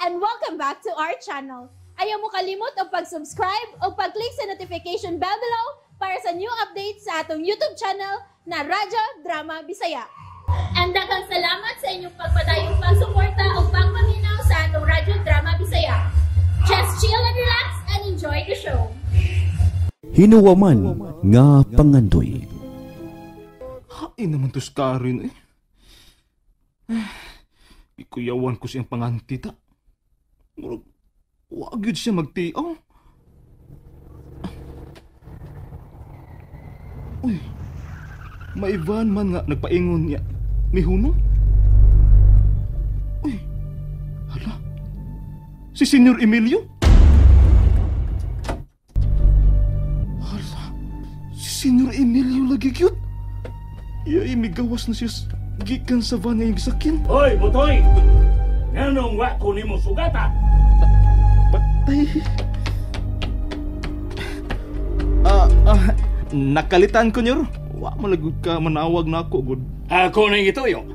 And welcome back to our channel. Ayaw mo kalimot og pag-subscribe o pag-click sa notification bell below para sa new updates sa atong YouTube channel na Radyo Drama Bisaya. And daghang salamat sa inyong pagpadayong pagsuporta o pagpaminaw sa atong Radyo Drama Bisaya. Just chill and relax and enjoy the show. Hinuwaman nga pangandoy. Hain naman to si Karen eh. Ikuyawan ko siyang pangantita. Murag, wag yun siya magtiaw. Uy, may van man nga nagpaingon niya. Mihuno? Uy, hala. Si Senyor Emilio? Hala, si Senyor Emilio lagi cute. Iya, migawas na siya gikan sa van nga iyang gisakyan. Hoy, Butoy! Nganong wa ko nimo sugata? Patay. Nakalitan ko nyor. Wa man lagud ka manawag nako gud. Ako ning gituyo.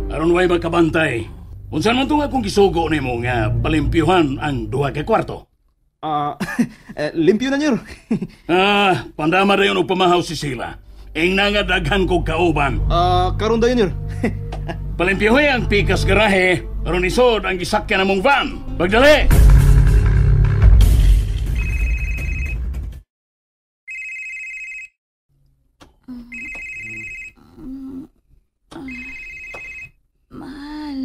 Aron way magkabantay. Unsa man tong akong gisugo nimo nga palimpyuhan ang duha ka kwarto? Limpyo na nyor. Pandama dayon og pamahaw si Sila. Ing nga daghan kog kauban. Karon dayon nyor. Palimpyuhi ang pikas garahe aron isod ang gisakyan namong van. Pagdali. Mahal,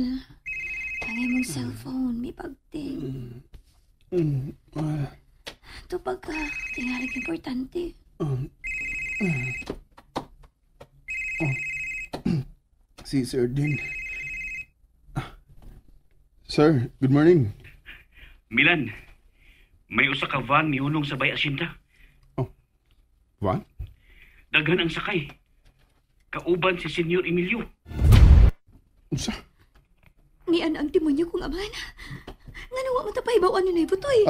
ang imong cellphone may pagting. Tupag ka, tingalig importante. Si Sir Dean. Sir, good morning. Milan, may usa ka van mihunong sa Bay Asyenda. Oh, van? Daghan ang sakay. Kauban si Senyor Emilio. Unsa? Nian ang demonyo kong amahan. Ngano wa mo ta pahibaw ani Noy Butoy?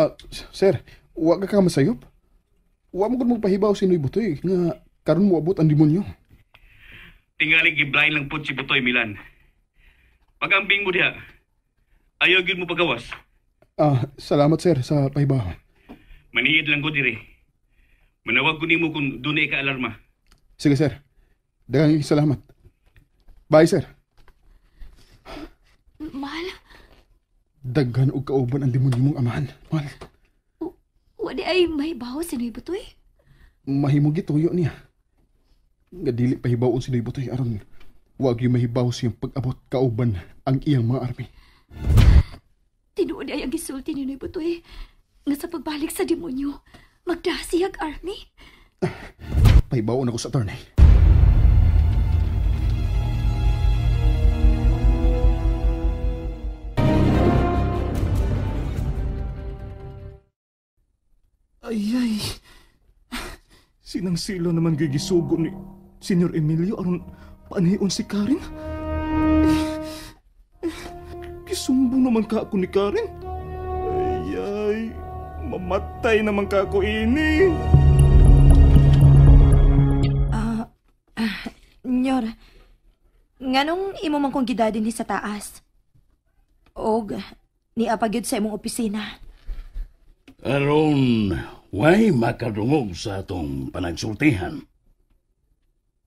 Sir, wa ka masayop. Wa mo gud mo pahibaw si Noy Butoy nga karon mo abot ang demonyo. Tingali giblind lang pud si Butoy, Milan. Pag-ambing mo diha, ayaw gyud mo pagawas. Salamat sir sa pahibaw. Maniid lang ko diri. Manawag ko nimo kung dunay ka alarma. Sige sir. Daghang salamat. Bye sir. Mahal. Daghan og kauban ang demonyo mong amahan. Mahal. Wa di ay mahibaw si Noy Butoy? Mahimo gituyo niya. Nga dili pahibaw si Noy Butoy aron wag yung mahibaw siyang pag-abot kauban ang iyang mga army. Tinuod ay ang gisulti ni Noy Butoy nga sa pagbalik sa demonyo magdasiyag army. Pahibaw na ko sa attorney. Ay ay. Sinang sila naman gigisugo ni Senyor Emilio aron paanhion si Karen. Gisumbong naman ka ako ni Karen. Ay ay, mamatay naman ka ako ini. Nyor, nganong imo man kong gidadin ni sa taas? Og niapagyud sa imong opisina. Aron way makadungog sa atong panagsultihan.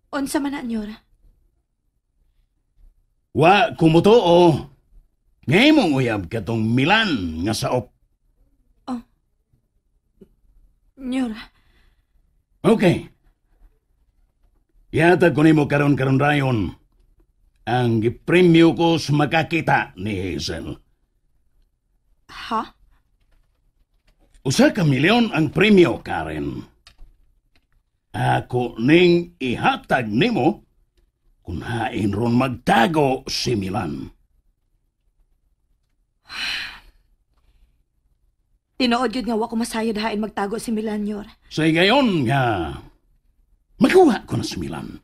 Unsa man na, Nyor? Wa kumutuo. Ngayon uyab katong Milan nga saop. Oh. Nyor. Okay. Yatag ko nimo karon-karon rayon ang gipremyo ko sa makakita ni Hazel. Ha? 1 milyon ang premyo, Karen. Ako ning ihatag nimo kung hain ron magtago si Milan. Tinuod yun nga wa ko masayod hain magtago si Milan, Nyor. Sa gayon nga, makuha ko na si Milan.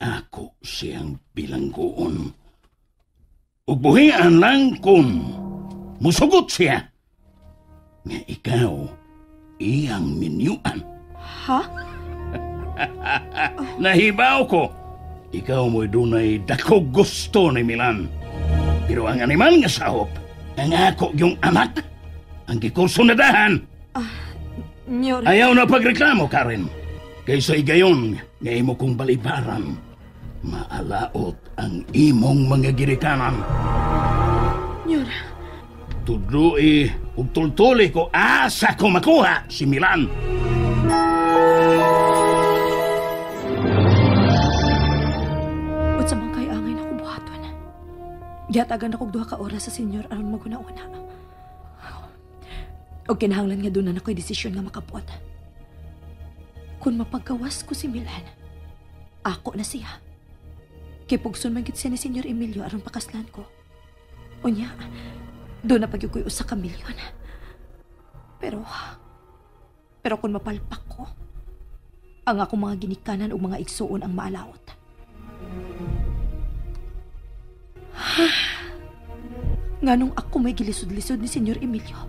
Ako siyang bilanggoon. Ug buhian lang kung musugot siya. Nga ikaw, iyang minyuan. Ha? Nahibaw ko. Ikaw mo'y dunay dakog gusto ni Milan. Pero ang animal nga sahop, ang ako yung anak, ang gikurso na dahan. Nyor. Ayaw na pagreklamo, Karen. Kaysa igayon, nga imo kong balibaran, maalaot ang imong mga girikanan. Nyor. Tudloi ug tultuli ko asa ko makuha si Milan. Unsa man kay angay na buhaton. Gihatagan akog 2 ka oras sa senyor aron maghuna-una. Og kinahanglan nga doon na ako'y desisyon nga makabuot. Kung mapagawas ko si Milan, ako na siya. Kay pugson man gid siya ni Senyor Emilio aron pakaslan ko. Unya, doon na pagyukoy usa ka milyon. Pero kung mapalpak ko, ang akong mga ginikanan o mga igsuon ang maalaot. Nganong ako may gilisod-lisod ni Senyor Emilio.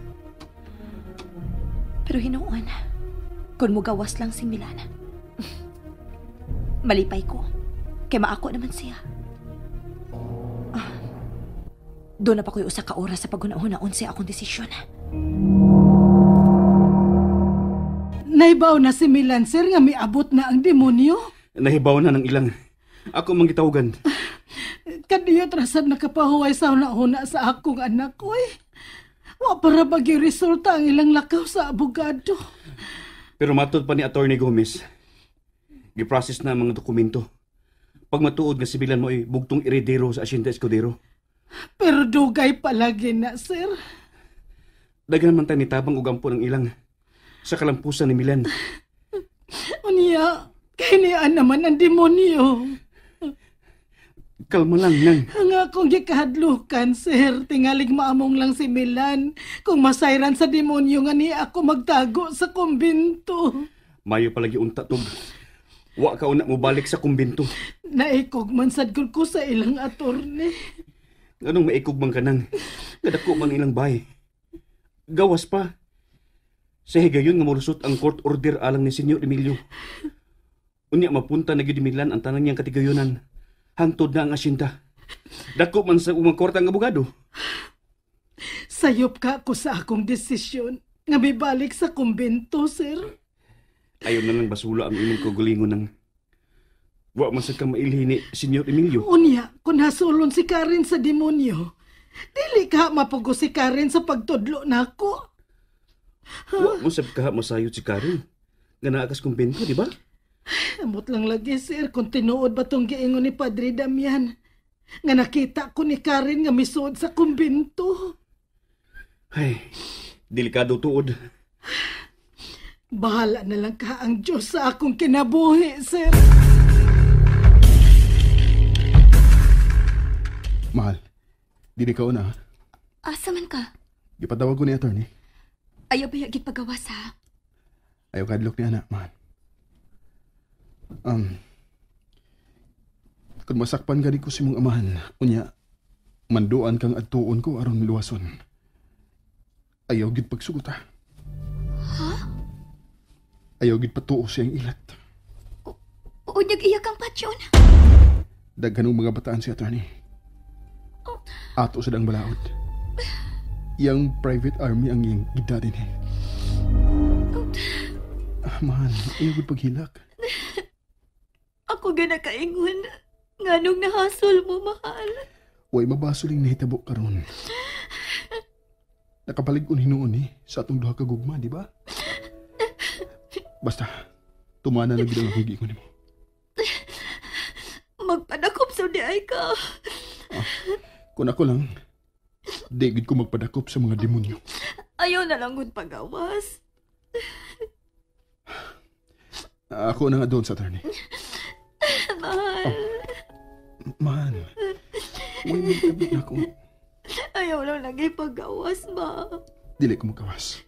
Pero hinuon, kung mugawas lang si Milan, malipay ko, kay maako naman siya. Doon na pa ko'y usa ka oras sa paghuna-hunaon siya akong desisyon. Nahibaw na si Milan, sir, nga miabot na ang demonyo? Nahibaw na ng ilang. Ako mang gitawagan. Kadiyot rasad nakapahuway sa huna-huna sa akong anak, oy. Wa para bagi resulta ang ilang lakaw sa abogado. Pero matod pa ni Attorney Gomez, giprocess na ang mga dokumento. Pag matuod nga si Milan mo ay bugtong eredero sa Hacienda Escudero. Pero dugay palagi na, sir. Daghan man tayo nitabang og ampo ng ilang sa kalampusan ni Milan. Unya, kinian naman ang demonyo. Kalma lang, nang. Ang akong gikahadlukan, sir. Tingalig maamong lang si Milan. Kung masayran sa demonyo nga niya ako magtago sa kumbinto. Mayo palagi unta, tug. Wa ka una mo balik sa kumbinto. Naikog man sad ko sa ilang atorne. Anong maikog man ka nang? Kadako man ilang bay. Gawas pa. Sa higayon nga molusot ang court order alang ni Senyor Emilio. Unya mapunta na gyud ni Milan ang tanan niyang katigayonan. Hangtod na ang asyenda. Dako man sa umang korta ang abogado. Sayop ka ako sa akong desisyon nga mibalik sa kumbento, sir. Ayaw na lang basula ang imong kaugalingon ng wa man sad ka mailhi ni Senyor Emilio. Unya, kung hasulon si Karen sa demonyo, dili ka mapugo si Karen sa pagtudlo nako. Huh? Wa mo sab ka masayod si Karen nga naa kas kumbento, di ba? Amot lang lagi, sir, kung tinuod ba tong giingon ni Padre Damian nga nakita ko ni Karen nga misuod sa kumbento. Ay, delikado tuod. Bahala na lang ka ang Diyos sa akong kinabuhi, sir. Mahal, dili ka una. Asa man ka? Gipatawag ko ni attorney. Ayaw ba yung gipagawas, ha? Ayaw kadlok ni anak, mahal. Kung masakpan gani ko si mong amahan, unya, manduan kang adtuon ko aron luwason. Ayaw gid pagsugot, ha? Ha? Ayaw gid patuo siyang ilat. Unyag iya kang patyon. Daghan og mga bataan si attorney. Oh. Ato sa dang balaod. Iyang private army ang iyang gida din eh. Oh. Mahal, ayaw gid paghilak. Ako ganakaingon. Nganong nahasol mo, mahal? Way mabasuling nahitabo karon. Nakapalig-on hinuon eh sa atong duha ka gugma, di ba? Basta, tumana na gid ang akong giingon nimo. Magpadakop sa di ay ka. Kung ako lang, di gid ko magpadakop sa mga demonyo. Ayaw na lang gud pagawas. Ako na nga doon sa attorney. Mahal. Oh, mahal. Uy, may kabit na ako. Ayaw lang lagi paggawas ba? Dili ko magawas.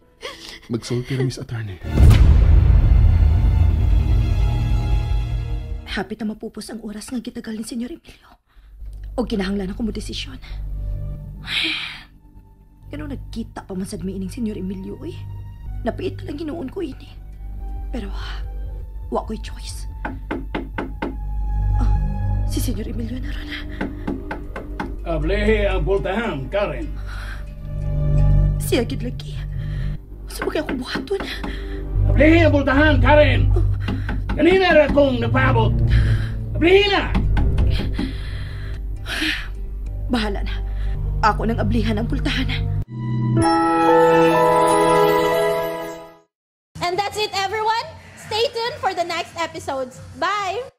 Magsulti ra, Miss Attorney. Hapit na mapupos ang oras nga gitagal ni Senyor Emilio. O kinahanglan ako mo desisyon. Ganun nagkita pa man sa miining Senyor Emilio, eh. Napiit na lang ginuon ko ini. Pero, wa ko'y choice. Ah, si Senyor Emilio na ron. Ablihi ang pultahan, Karen. Siya gid lagi. Unsa ba kay akong buhaton? Ablihi ang pultahan, Karen. Kanina ra kong napaabot. Ablihi na! Bahala na. Ako nang ablihan ang pultahan. And that's it, everyone. Stay tuned for the next episodes. Bye!